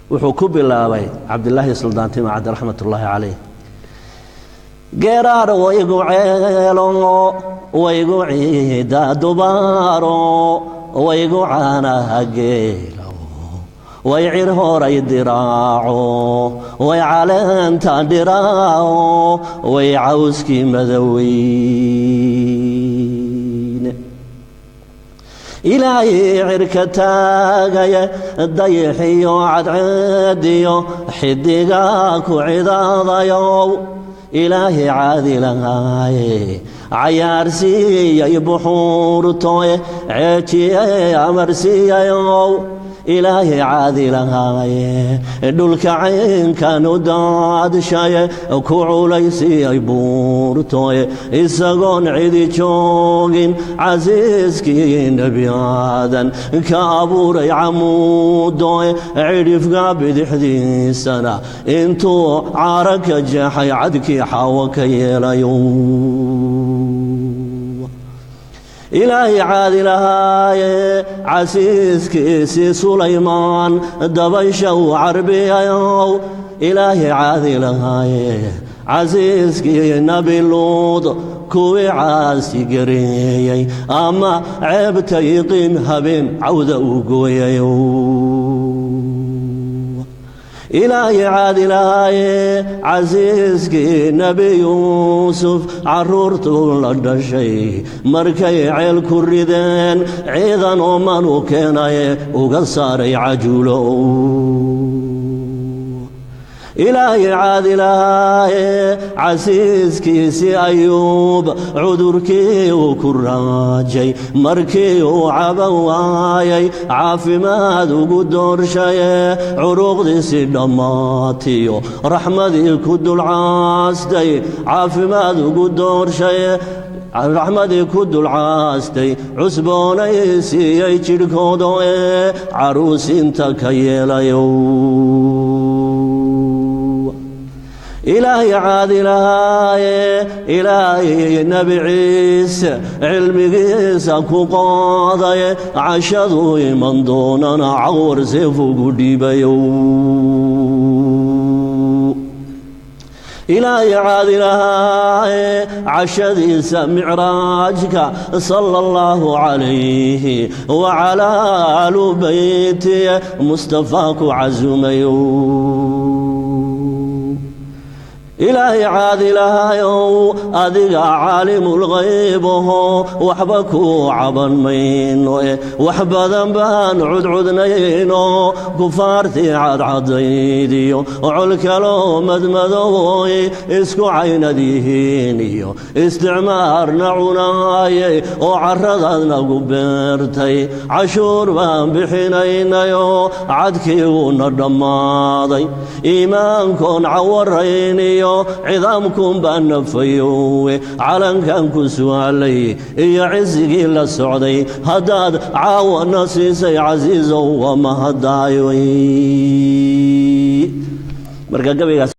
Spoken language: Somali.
Wuxuu ku bilaabay Cabdilaahi Suldaan Timacadde raxmatullaahi calayh: Geeraar waygu ceelo, waygu ciida dubaaro, waygu caanaha geelo, way cir horay diraaco, way caleenta dhiraaco, way cawskii madoweyne. Ilaahay cirka taagaya, dayixiyo cadceediyo xidiga ku cidaadayow, Ilaahay caadilahaaye cayaarsiiyay buxuurtoe ceejiye amarsiiyayow, Ilaahay caadilahaaye dhulka caynkan u daadshaye ku culaysiiyay buurtoe isagoon cidi joogin, casiiskii Nebi Aadan ka abuuray camuudoe cidhifka bidixdiisana intuu caaro ka jeexay cadkii Xaawo ka yeelayo, Ilaahay caadilahaaye casiiskiisii Sulaymaan dabaysha uu carbiyayow, Ilaahay caadilahaaye casiiskii Nebi Luud kuwii caasi gareeyey ama ceebta yiqiin habeen cawda uu gooyayo, Ilaahay caadilahaaye casiiskii Nebi Yuusuf carruurtuu la dhashay markay ceel ku rideen ciidan oomanu keenaye uga saaray cajuulo, Ilaahay caadilahaaye casiiskiisii Ayuub cudurkii uu ku raajay markii uu caban waayay caafimaad ugu doorshaye curuqdiisii dhammaatiyo raxmadii ku dulcaastay, caafimaad ugu doorshaye raxmadii ku dulcaastay cusboonay siiyey jidhkooda ee caruusinta ka yeelayo, Ilaahay caadilahaaye Ilaahay Nebi Ciise cilmigiisa ku qaadaye cashaduu iman doonana cawar seef ugu dhiibayo, Ilaahay caadilahaaye cashadiisa micraajka sala allahu calayhi wacalaa aalu beyti Mustafaa ku casumayo, Ilaahay caadilahayow adiga caalimulghayb aho waxba ku caban mayno e wax badan baan cudcudnayno kufaartii cadcadaydiyo col kaloo madmadowey isku caynad yihiin iyo isticmaarna cunaayey oo carradaad nagu beertay cashuur baan bixinaynayo cadkii wuuna dhammaaday iimaankoon cawarayniyo cidaamkuun baa nafayowe calankan ku su'aalay iyo cisigii la socday haddaad caawana siisay casiisow waa mahadaayoy. Marka gabaygaas